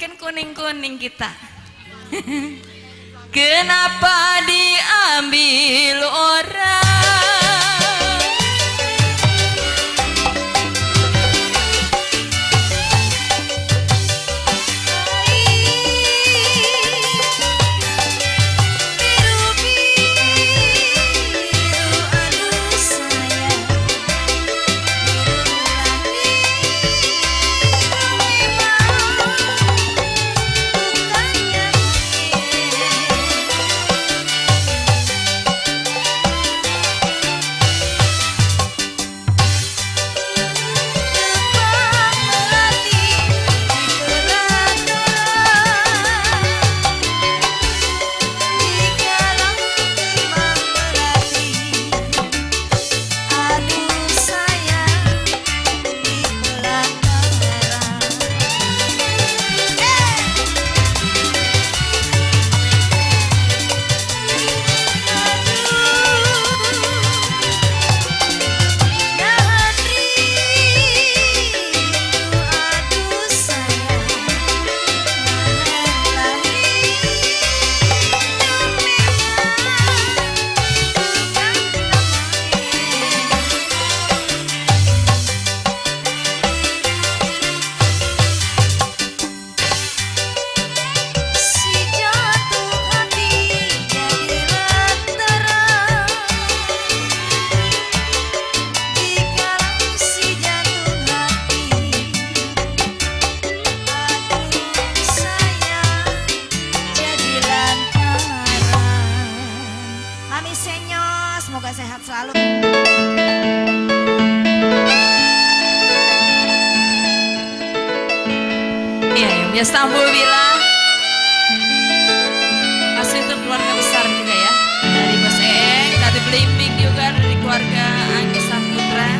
Makin kuning-kuning kita. Kenapa diambil orang? Semoga sehat selalu. Iya, yang biasa Istanbul bilang kasih untuk keluarga besar juga ya, dari Bos Eeng, dari Belimbing juga, dari keluarga Anggi Saputra.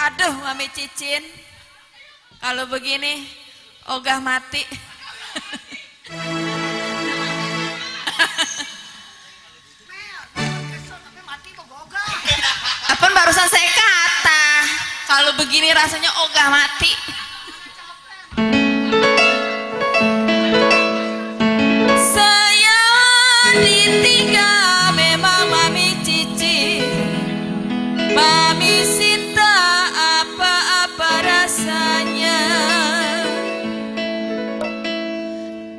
Aduh Mami Cicin, kalau begini ogah mati. Apaan barusan saya kata, kalau begini rasanya ogah mati. Saya ditinggal memang Mami Cicin, Mami Sinta apa-apa rasanya.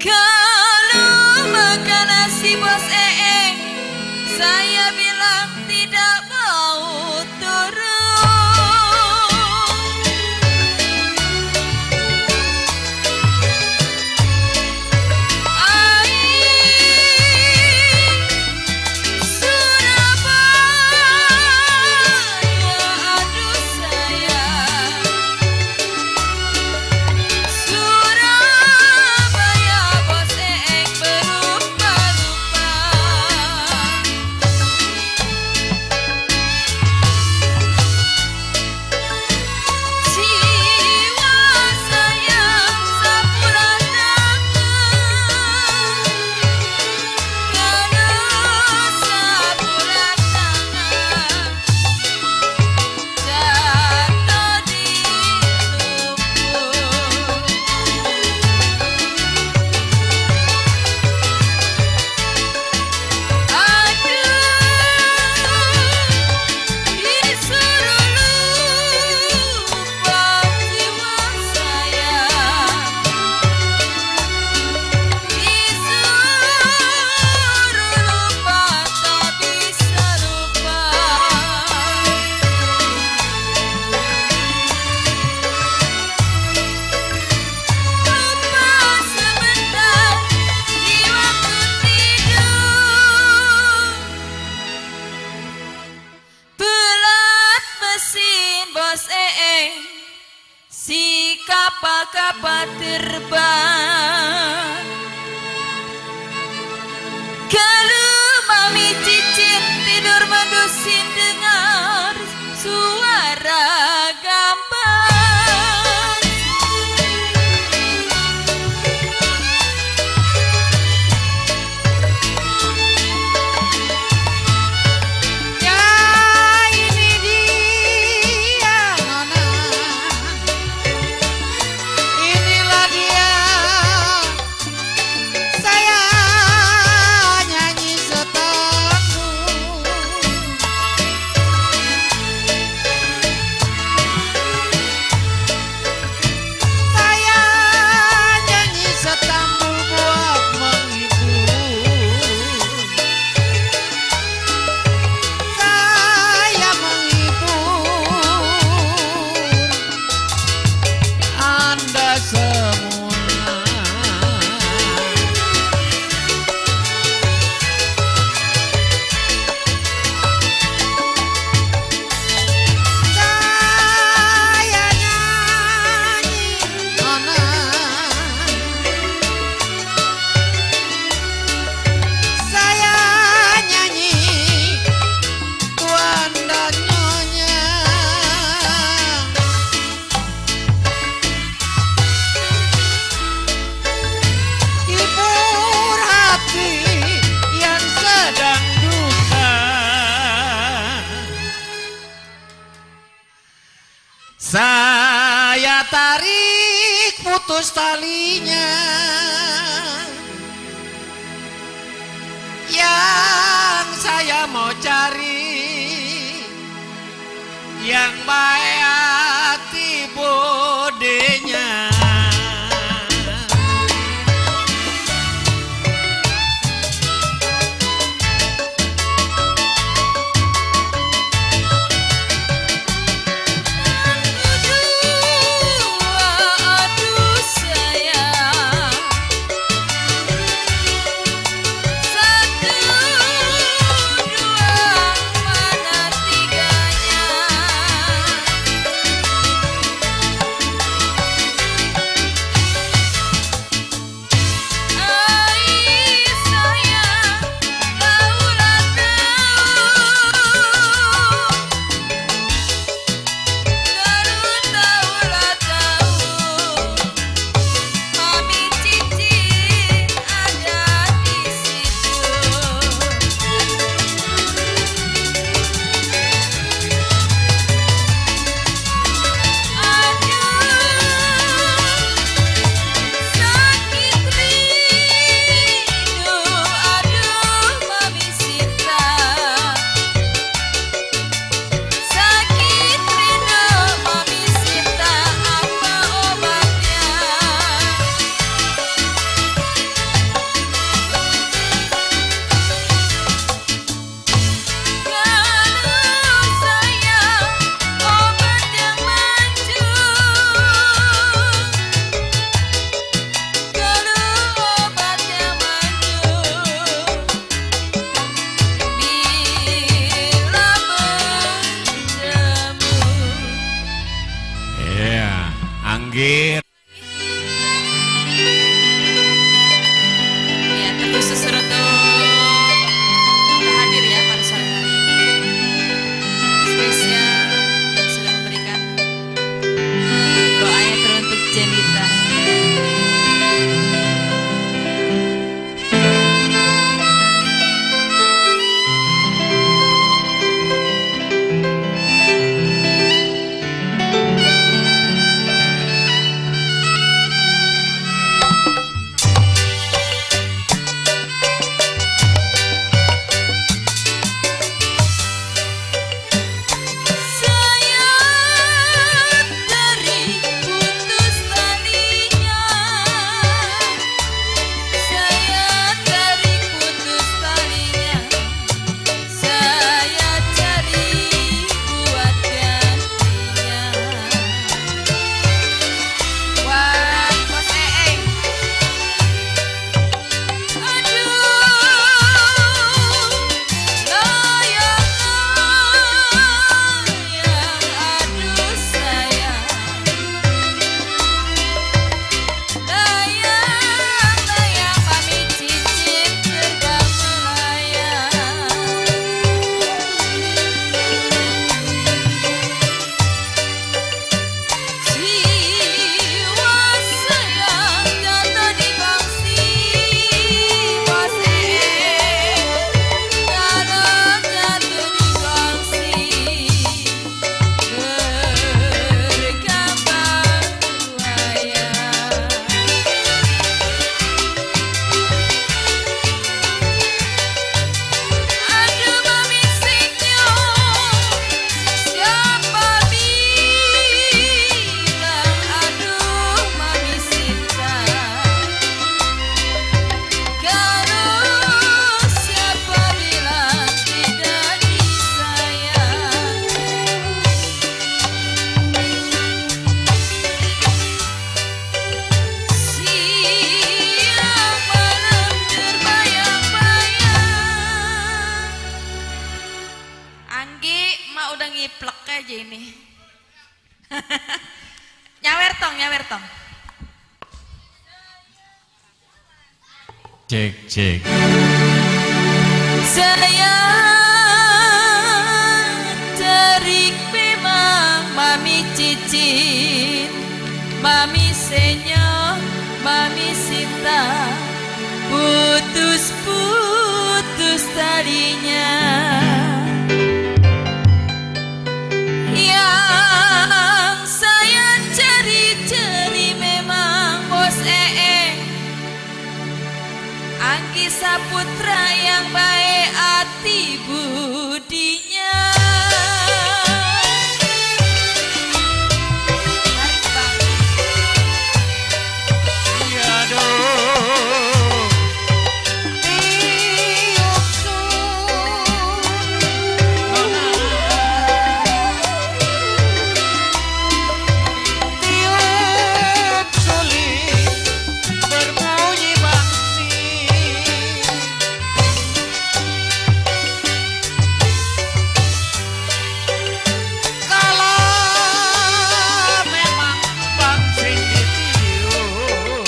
Kalau makan nasi Bos Eeng, saya bilang tidak mau turun. berubah. Kalau mami cicit tidur mendusin dengar suara gampang. Ya ini dia nona, inilah dia, saya nyanyi setandu. Saya nyanyi setandu buat menghibur. Saya menghibur Anda semua. Saya nyanyi nona, saya nyanyi tuan dan nyonya. Hibur hati yang sedang duka. Saya tarik putus talinya yang saya mau cari, yang baik hati bodenya. Aduh sayang, satu dua mana tiganya. Cek cek. Saya tarik memang Mami Cicin, Mami Senyo, Mami Sinta, putus-putus talinya. Yang saya cari-cari memang Bos Anggi Saputra yang baik hati budinya. Ya doh, tiup sun, tiup suling berbunyi bangsi. Kalau memang bangsi ditiup,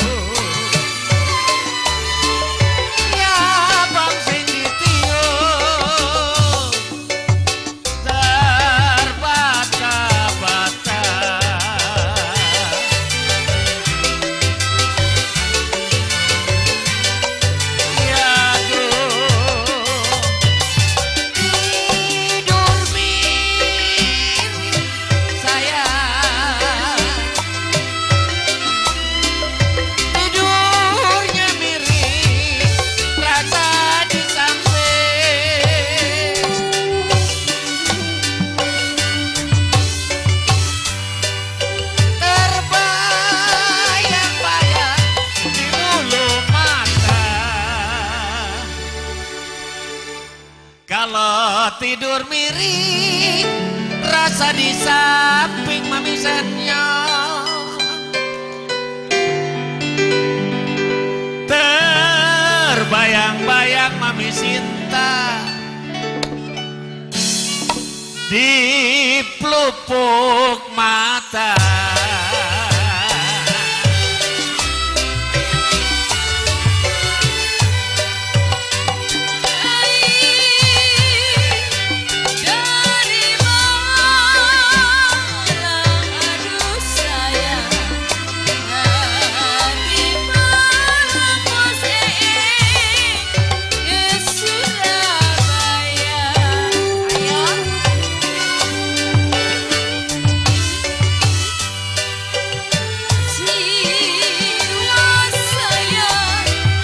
ya bangsi ditiup, terbata-bata. Ya doh, tidur miring saya, tidurnya miring, rasa di samping. Terbayang-bayang di bulu mata. Kalau tidur miring, rasa di samping Mami Senyo. Terbayang-bayang Mami Sinta di pelupuk mata. Dari Malang, aduh sayang, dari Malang Bos ke Surabaya. Ayo. Jiwa saya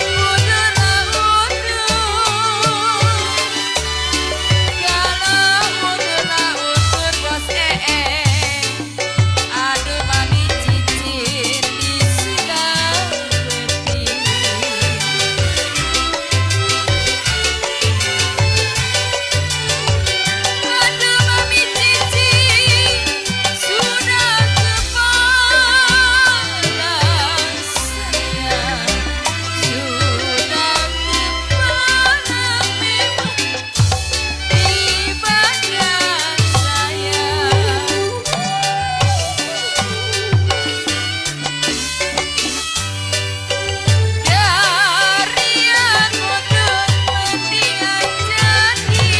udahlah undur. Kalau udahlah undur Bos aduh Mami Cicin di Sukabumi. Aduh Mami Cicin sudah kepala saya, sudah kepala memang di badan saya. Dari yang mundur mendiang jadi.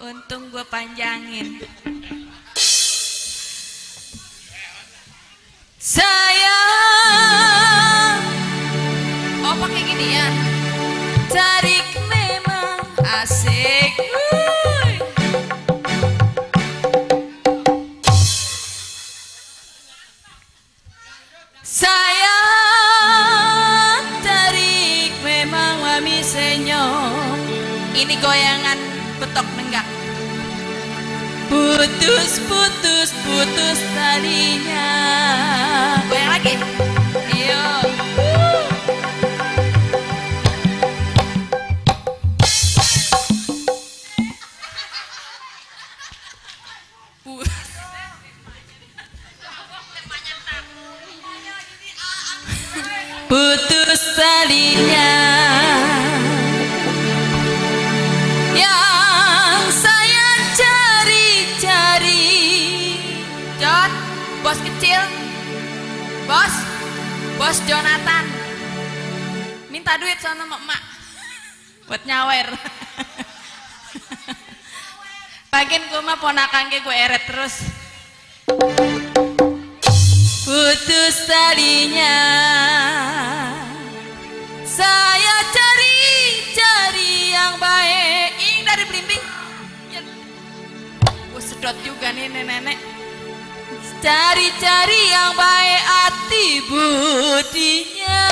Untung gua panjangin. Saya pakai ginian. Tarik memang asik. Wuih. Saya tarik memang Mami Senyo. Ini goyangan betok nenggak. Putus talinya. Goyang lagi. Iyo. Putus talinya. Yang saya cari-cari Bos, Bos Jonathan, minta duit sama emak buat nyawer. Bagian gue mah ponakan gue eret terus. Putus talinya, saya cari yang baik. Ing dari Belimbing. Gue sedot juga nih nenek. Cari yang baik hati budinya.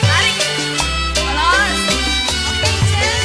Tarik, polos, princess.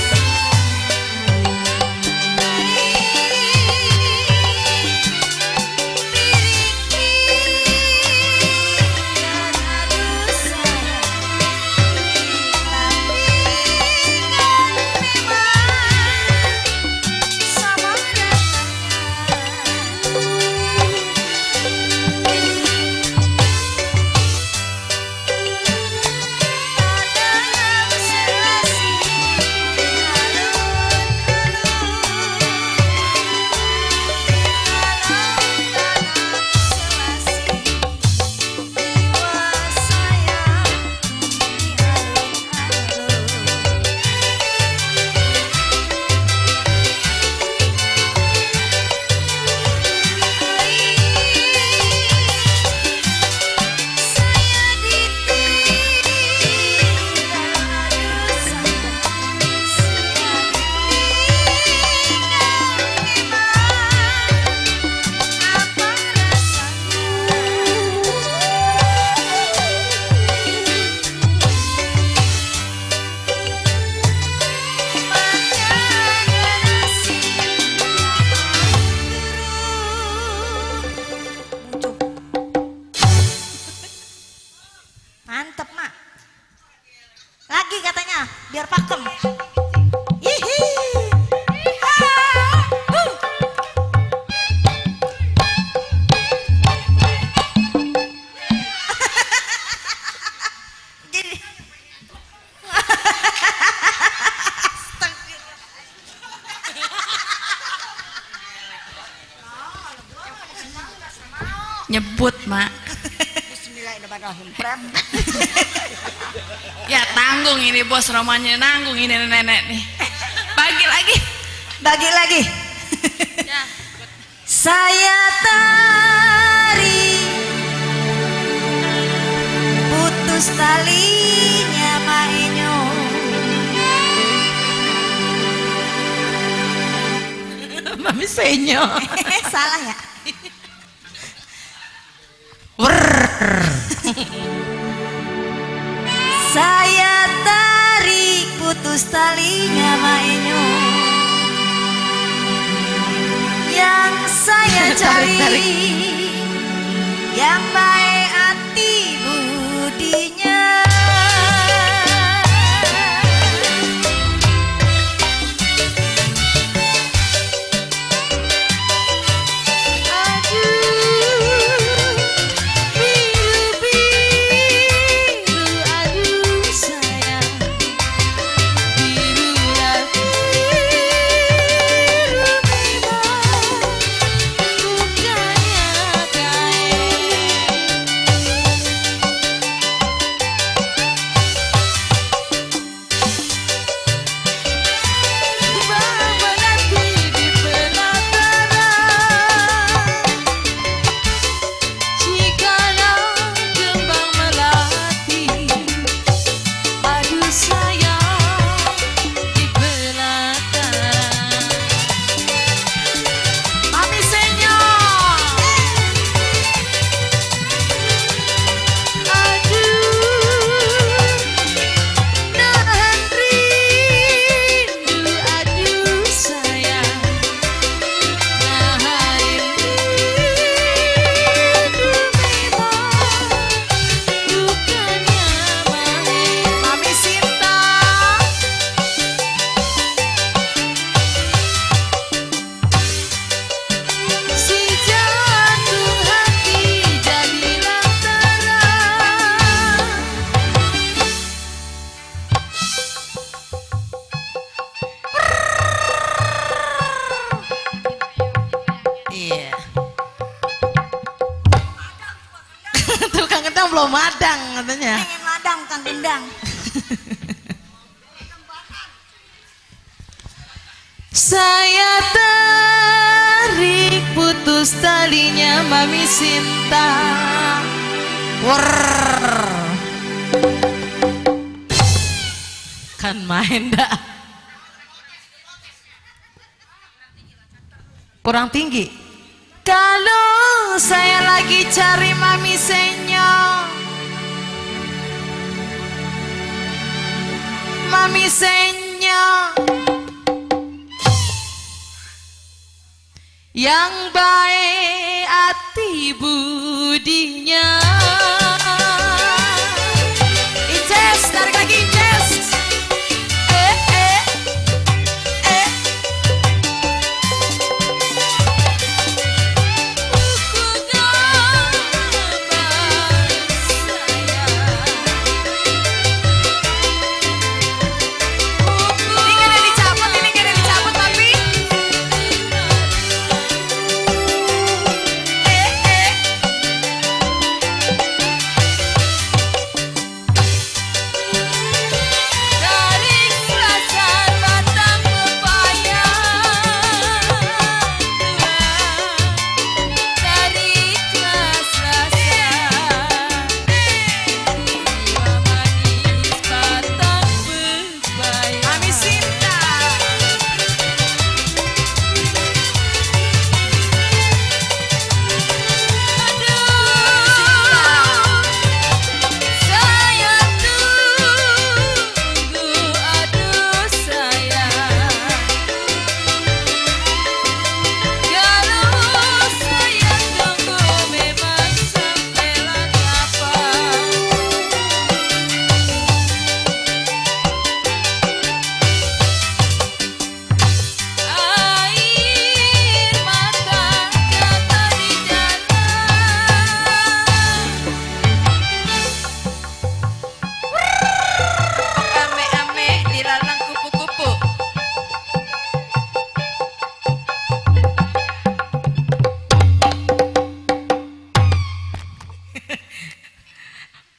Mantep mak. Lagi katanya biar pakem. Hihi. Jadi Nyebut mak. Bismillahirrahmanirrahim. Ya tanggung ini bos Romanya, nanggung ini nenek nih. Bagi lagi. Bagi lagi. Ya. Saya tari putus talinya mainyo. Mami senyo. Salah ya. Saya tarik putus talinya mainyo. Yang saya cari yang baik hati budinya. belum madang katanya. Pengen madang Kang Gendang. Saya tarik putus talinya Mami Sinta. Kan main dah. Kurang tinggi. Kalau saya lagi cari Mami Senyo, Mami Senyo yang baik hati budinya. Inces, tarik lagi Inces.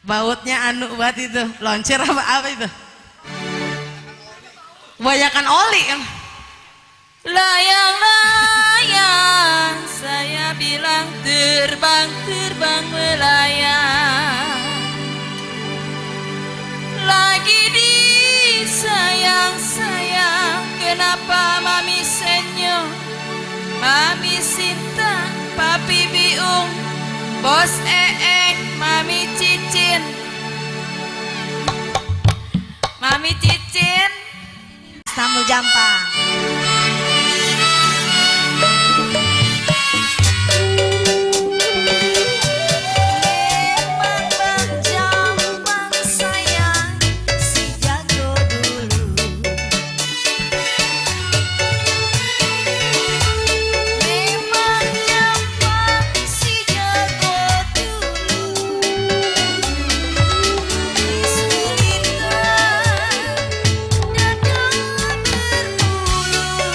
Bautnya anu buat itu loncer apa itu? Banyakan oli kan? Layang-layang, saya bilang terbang-terbang melayang. Lagi disayang-sayang, kenapa Mami Senyo, Mami Sinta, Papi Biung, Bos Mami Cicin, Mami Cicin, Tamu Jampang. Memang Bang Jampang sayang si jago dulu. Memang Jampang si jago dulu. Kesulitan datang berbulu.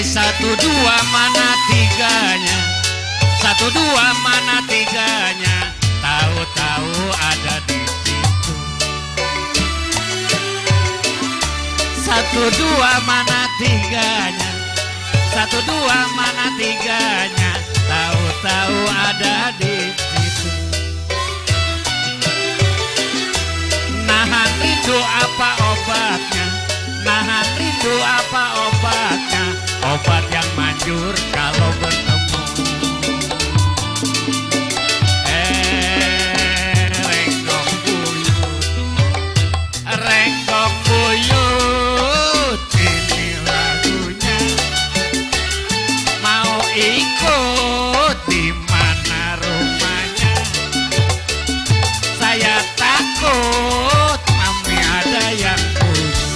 Satu dua mana tiganya, satu dua mana tiganya, tahu-tahu ada di situ. Satu dua mana tiganya, satu dua mana tiganya, tahu-tahu ada di situ. Nahan rindu apa obatnya, nahan rindu apa obatnya, obat yang manjur kalau bertemu. Renggong buyut, renggong buyut, ini lagunya. Mau ikut di mana rumahnya? Saya takut mami ada yang punya.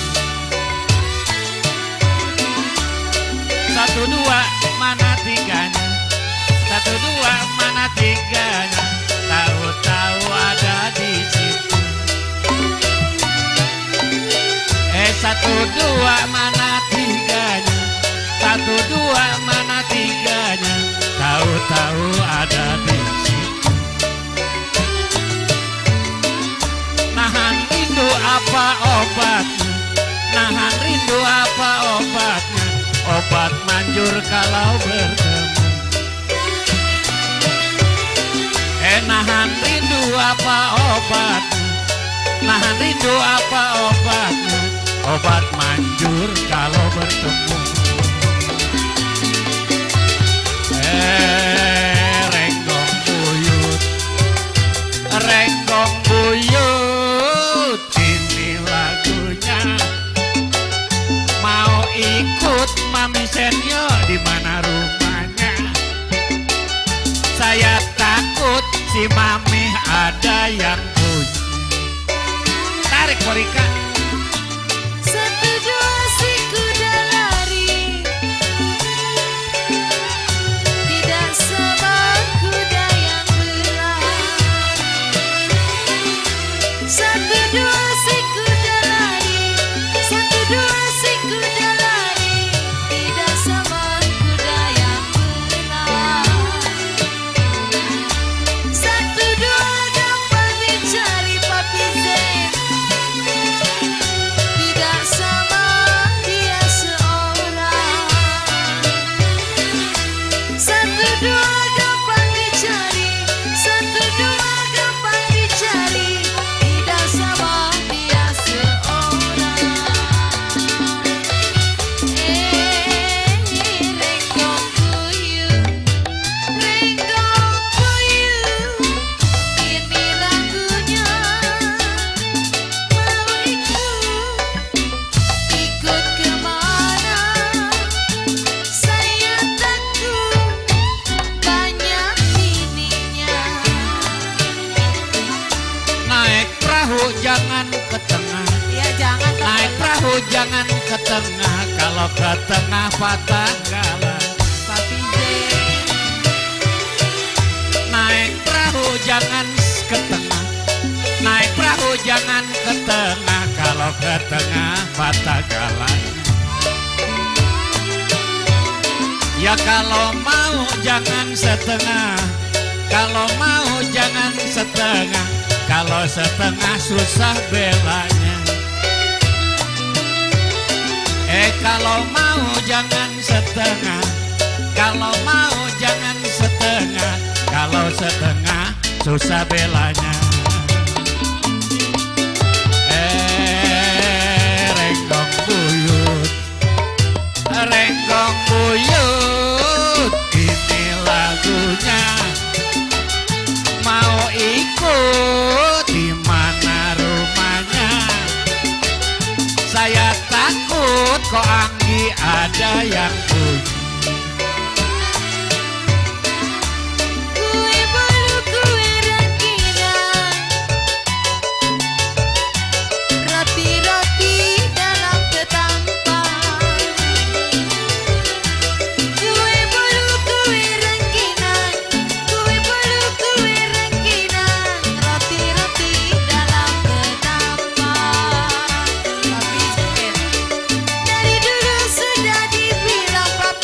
Satu dua mana tiganya, satu dua mana tiganya, tahu-tahu ada di situ. Satu dua mana tiganya, satu dua mana tiganya, tahu-tahu ada di situ. Nahan rindu apa obatnya, nahan rindu apa obatnya, obat manjur kalau bertemu. Nahan rindu apa obatnya, nahan rindu apa obatnya, obat manjur kalau bertemu. Renggong buyut, renggong buyut, ini lagunya. Mau ikut mami senior di mana rumahnya? Saya takut si mami ada yang punya. Tarik Korika. Satu dua si kuda lari, tidak sama kuda yang berlari. Satu dua si kuda lari, satu dua si kuda lari, tidak sama kuda yang berlari. Satu dua gampang dicari papi Zen, tidak sama dia seorang. Satu dua gampang dicari, satu dua gampang dicari, tidak sama dia seorang. Renggong buyut, renggong buyut, ini lagunya. Mau ikut kemana? Saya takut banyak ininya. Naik perahu jangan ke tengah, Ya jangan naik perahu jangan ke tengah, kalau ke tengah patah galah. Papi Zen. Naik perahu jangan ke tengah, naik perahu jangan ke tengah, kalau ke tengah patah galah. Ya kalau mau jangan setengah, kalau mau jangan setengah, kalau setengah susah belanya. Kalau mau jangan setengah, kalau mau jangan setengah, kalau setengah susah belanya. Renggong buyut, renggong buyut, ini lagunya. Mau ikut di mana rumahnya? Saya takut kok Anggi ada yang punya. Kue bolu kue rengginang, roti-roti dalam ketampang. Kue bolu kue rengginang, kue bolu kue rengginang, roti-roti dalam ketampang. Papi Zen. Dari dulu sudah dibilang papi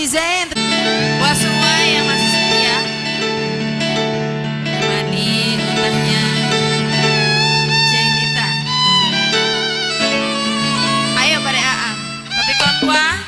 Papi Zen. Buat semua yang masih setia temani ultahnya Jainita. Ayo pada AA. Tapi konwa.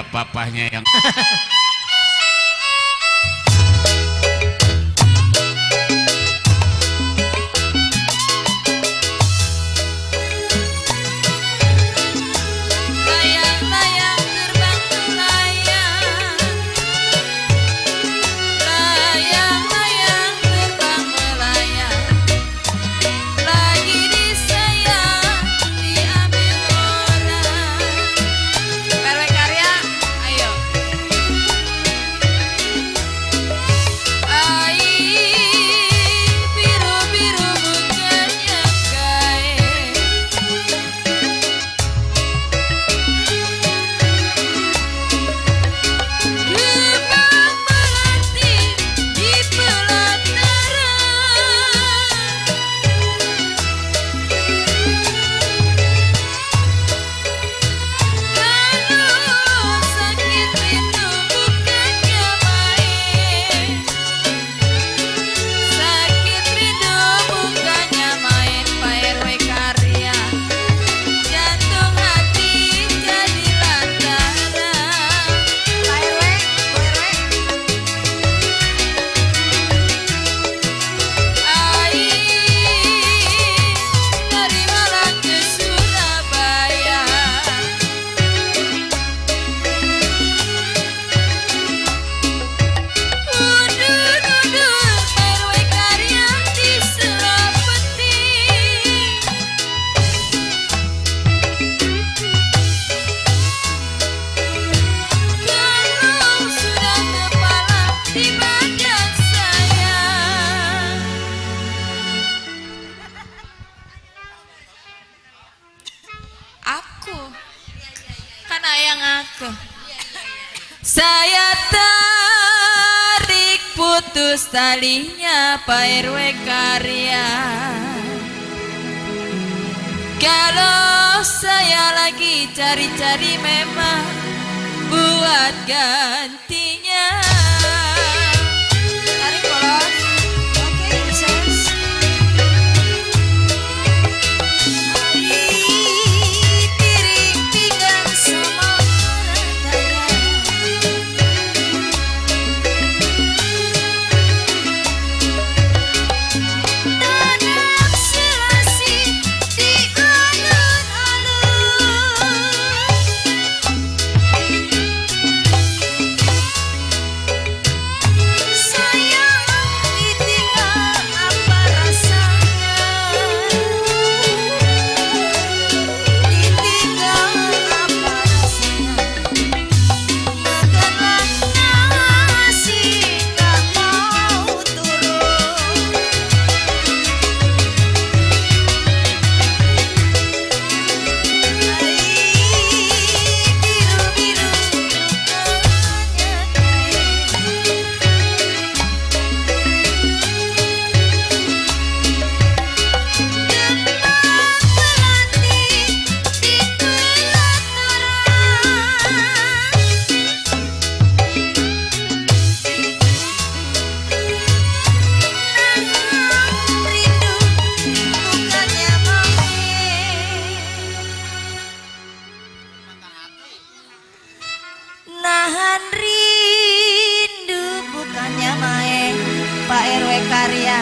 papahnya yang Layang-layang terbang melayang, layang-layang terbang melayang, lagi disayang diambil orang. PRW Karya, ayo. Air biru-biru bukannya kain, gerbang melati di pelataran. Kalau sakit itu bukannya main, sakit itu bukannya main. PRW Karya, jantung hati jadi lantaran. PRW, Air dari Malang ke Surabaya, undur-undur PRW Karya di Selapeti. Kalau sudah kepala di badan saya, aku kan ayang aku. Saya tarik putus talinya PRW Karya. Kalau saya lagi cari-cari memang buat gantinya. Tarik polos. Oke, sukses. Piring pinggang sama rantaian, tanah selasi di alun-alun. Sayang ditinggal apa rasanya, ditinggal apa rasanya. Makanlah nasi gak mau turun, biru-biru bukannya kain, gerbang melati di pelataran. Rindu bukannya main, nahan rindu bukannya main. PRW Karya,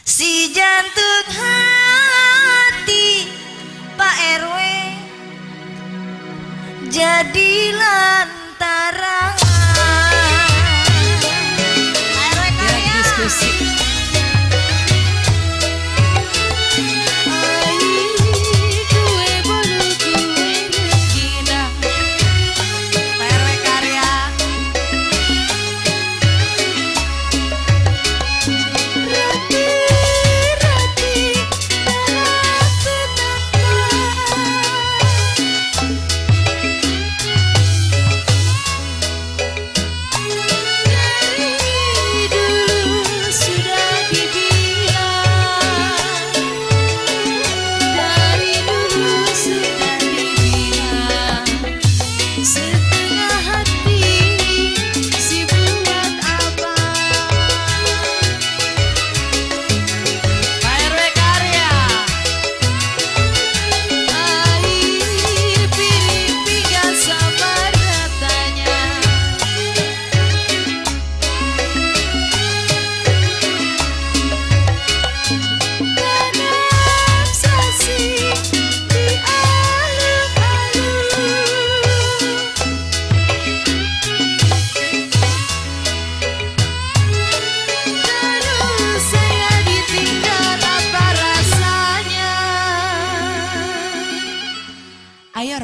si jantung hati PRW jadi lantaran. PRW Karya, diskusi. Kue bolu kue rengginang, PRW Karya. Roti-roti dalam setangkai,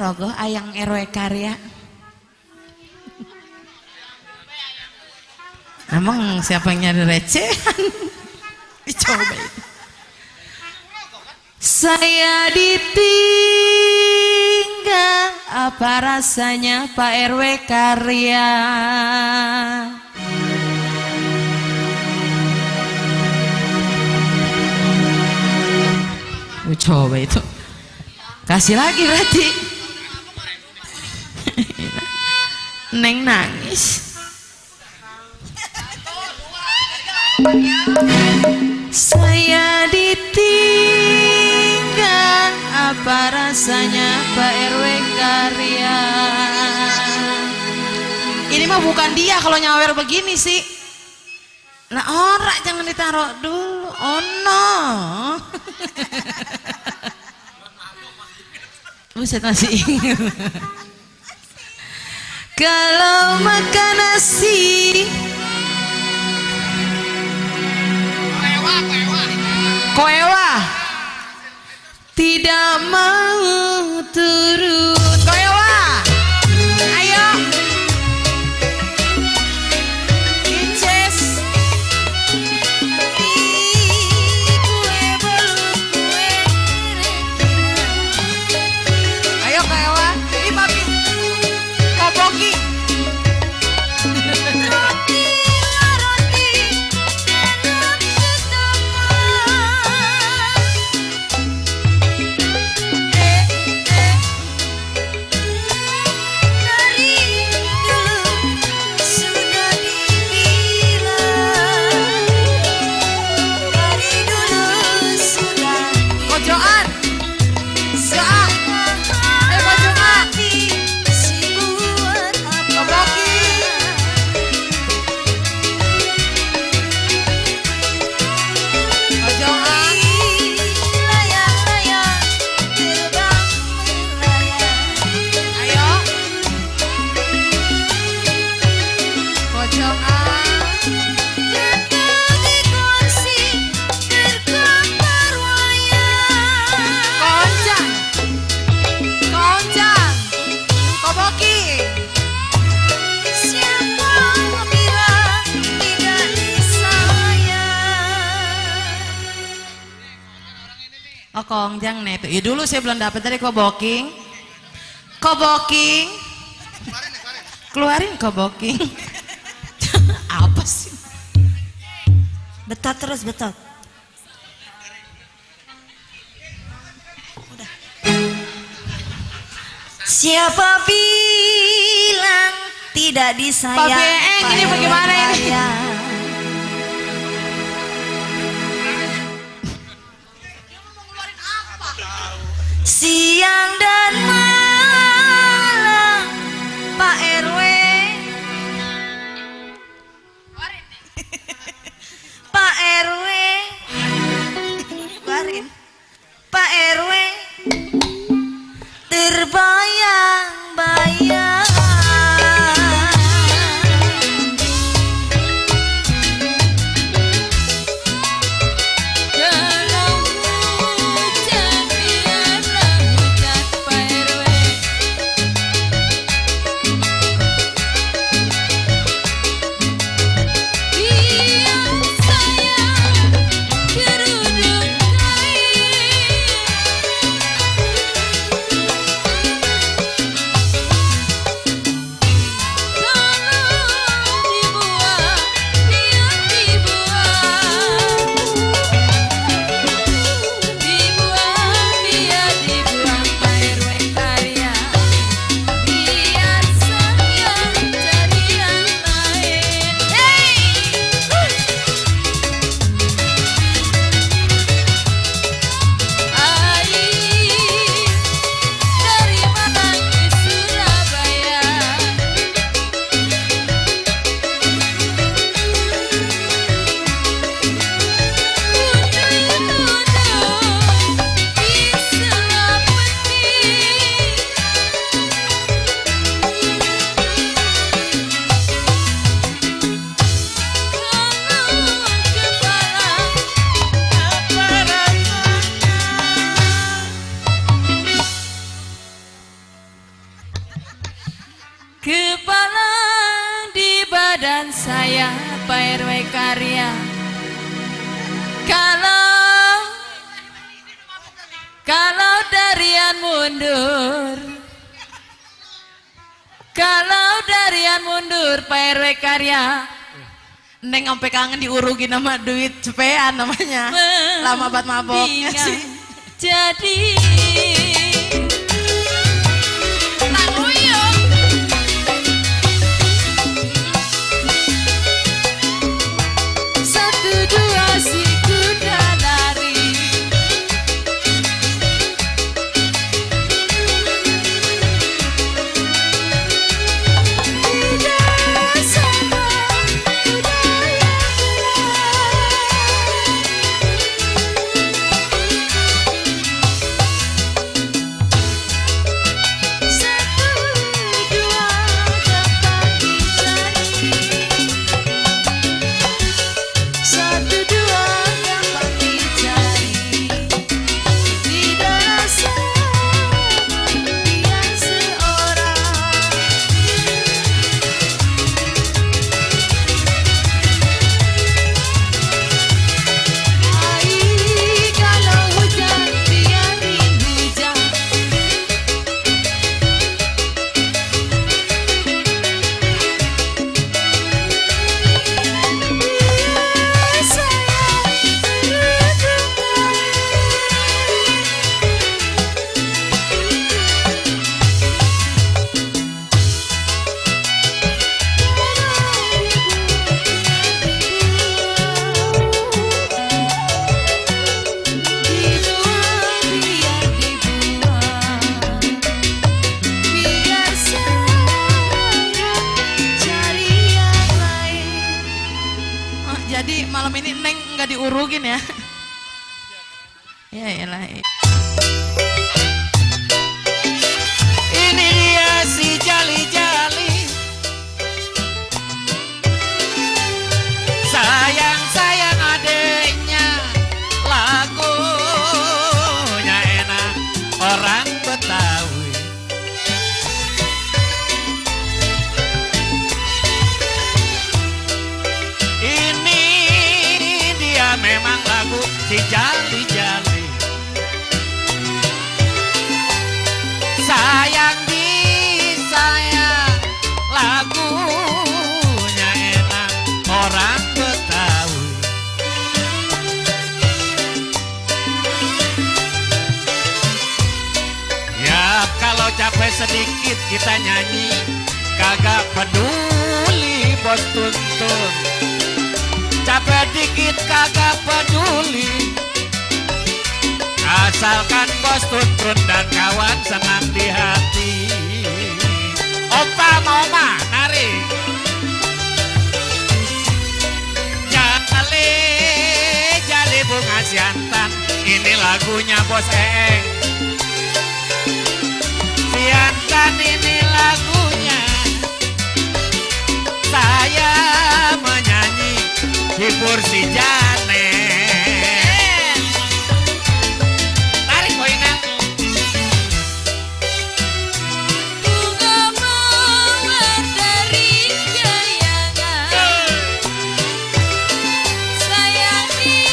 rogoh ayang RW Karya. Emang siapa yang nyari recehan? Dicoba itu. Saya ditinggal, apa rasanya Pak RW Karya? Coba itu. Kasih lagi berarti. Neng nangis. Saya ditinggal, apa rasanya Pak RW Karya? Ini mah bukan dia kalau nyawer begini sih. Nah ora jangan ditaruh dulu. Oh no. Buset masih ingat. Kalau makan nasi koewa tidak mau turun. Koewa ayo Inces. Ayo koewa ini papi kopoki. Oh kongjang nih tuh. Ya dulu saya belum dapat tadi koboking. Koboking. Keluarin koboking. Apa sih? Betot terus betot. Udah. Siapa bilang tidak disayang? Pak Beeng ini bagaimana ini? Siang dan malam Pak RW, Pak RW, Pak RW terbayang-bayang. Dalam hujan biarlah hujan Pak RW. Pak RW Karya. Kalau Darian mundur, kalau Darian mundur Pak RW Karya, Neng sampai kangen diurugin sama duit cepean namanya. Lama banget mabok. Jadi satu dua si kuda lari, tidak sama kuda yang satu dua dapat dicari, satu dua dapat dicari, tidak sama biar seorang. Hai, kalau hujan biarin hujan, biar saya berdengar. Dibuang biar dibuang, biar saya cari yang lain. Oh, jadi malam ini Neng nggak diurugin ya? Ya elah. Ini dia si jali-jali, sayang-sayang adeknya, lagunya enak orang Betawi. Ini dia memang lagu si jali-jali, sayang disayang, lagunya enak orang Betawi. Ya kalau capek sedikit kita nyanyi, kagak peduli bos tuntun. Capek dikit kagak peduli, asalkan bos tuntun dan kawan senang di hati. Opa mau mah nari. Jali, jali bunga siantan, ini lagunya bos Eeng. Siantan ini lagunya, saya menyanyi hibur si Janet. Tarik koinnya. Bunga mawar dari kayangan, sayangi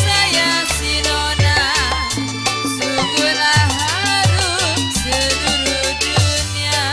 saya si Nona, sungguhlah harum seluruh dunia.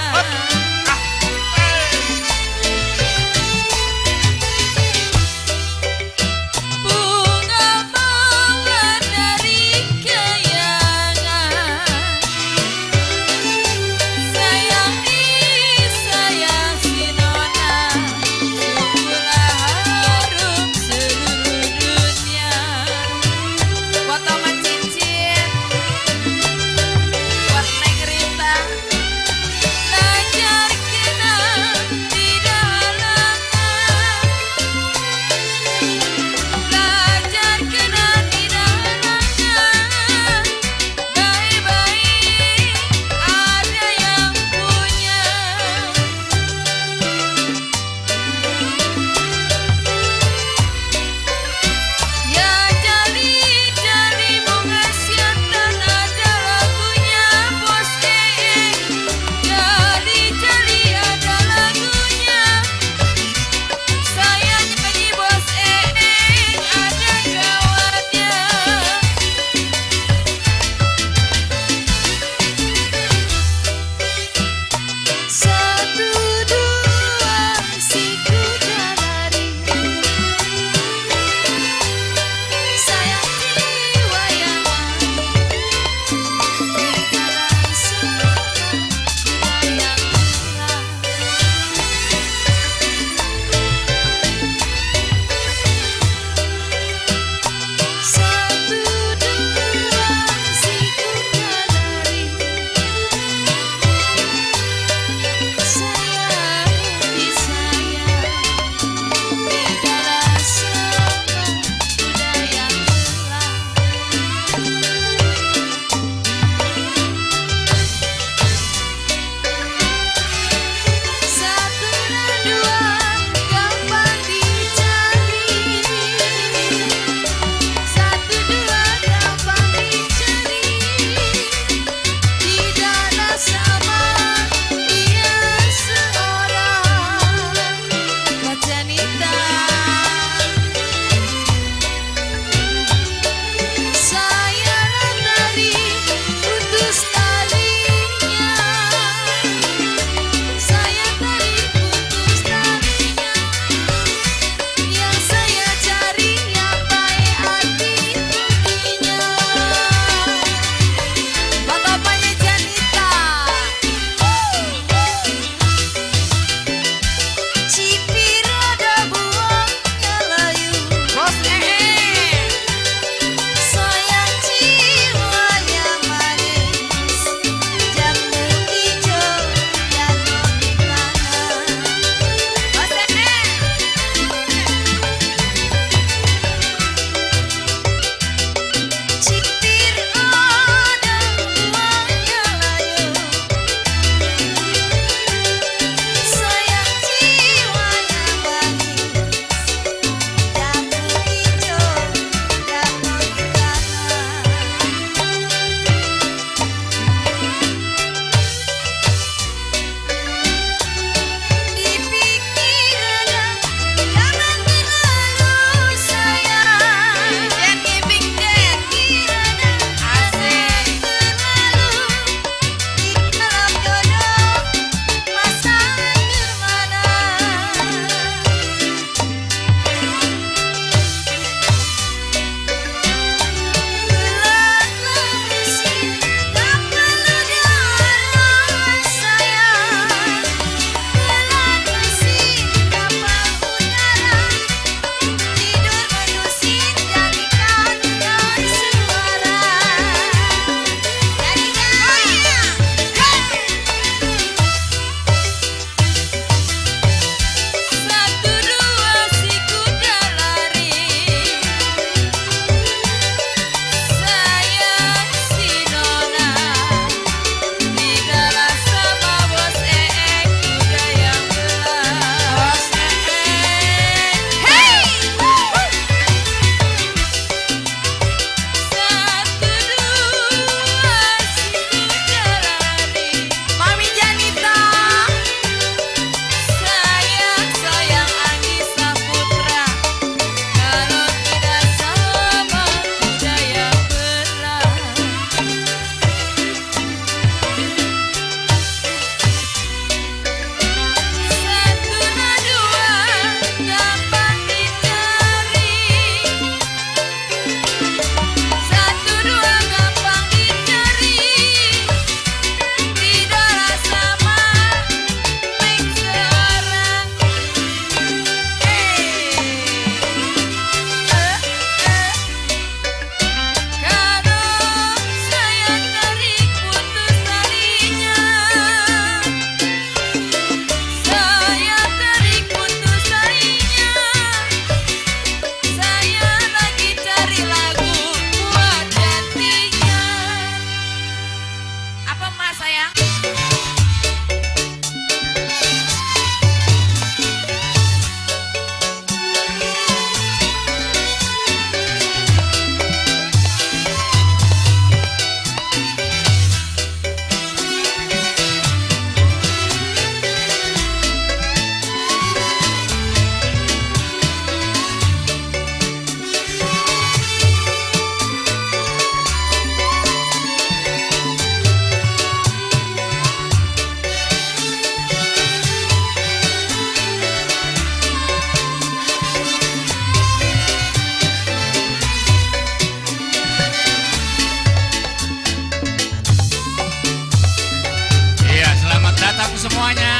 semuanya.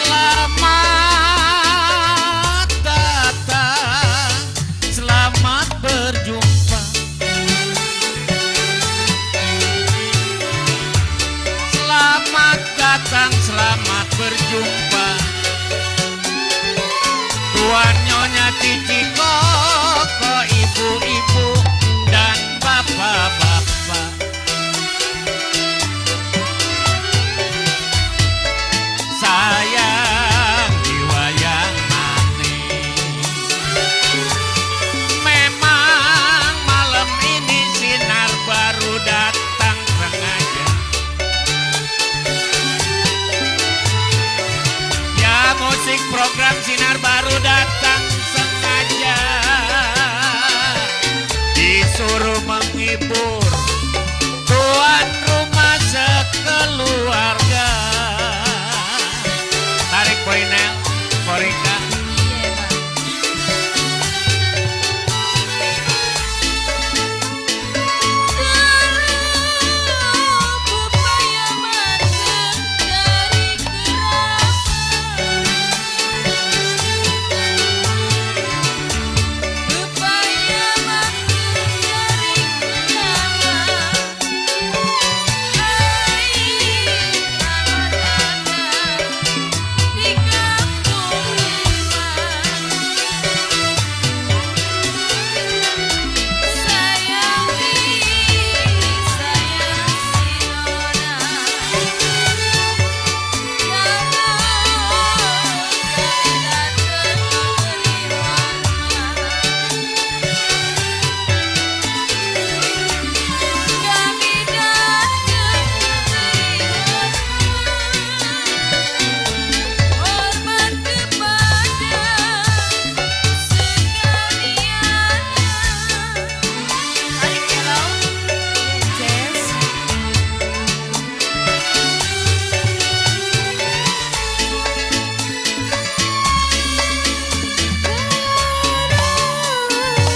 Selamat datang, selamat berjumpa. Selamat datang, selamat berjumpa. Tuan Nyonya Cici Koko, ibu-ibu dan bapak-bapak. Sayang jiwa yang manis. Memang malam ini sinar baru datang sengaja. Ya, musik program sinar baru datang sengaja. Disuruh menghibur tuan rumah sekeluarga. Tarik Poinel, Korika. Iya, Bang. Upaya matang dari gerakan, upaya matang dari gerakan. Hai, selamat datang di kampung Liman. Sayang Wiwi, sayang Sinona, kami datang memberi hormat kepada sekalian. Tarik hello. Jazz.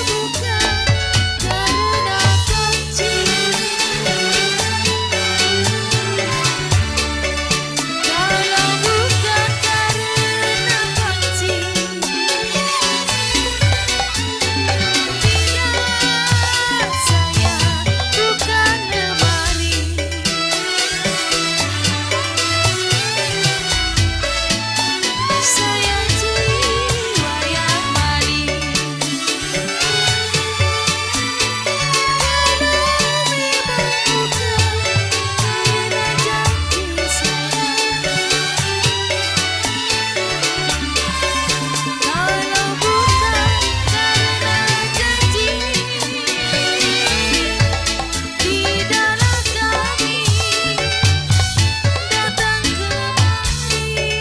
Bukan karena benci, kalau bukan karena benci, tidak sayang bukan lemari, sayang jiwa yang manis. Kalau bukan karena janji, tidaklah kami datang kemari.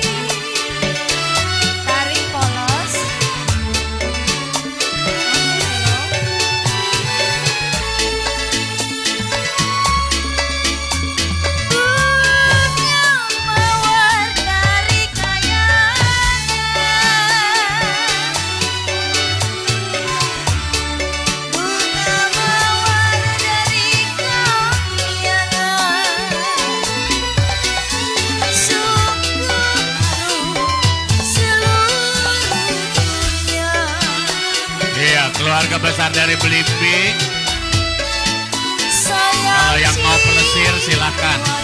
Tarik polos. Bunga mawar dari kayangan, bunga mawar dari kayangan, sungguh harum seluruh dunia. Iya, keluarga besar dari Belimbing. Sayang Kalau yang mau pelesir jiwa silakan.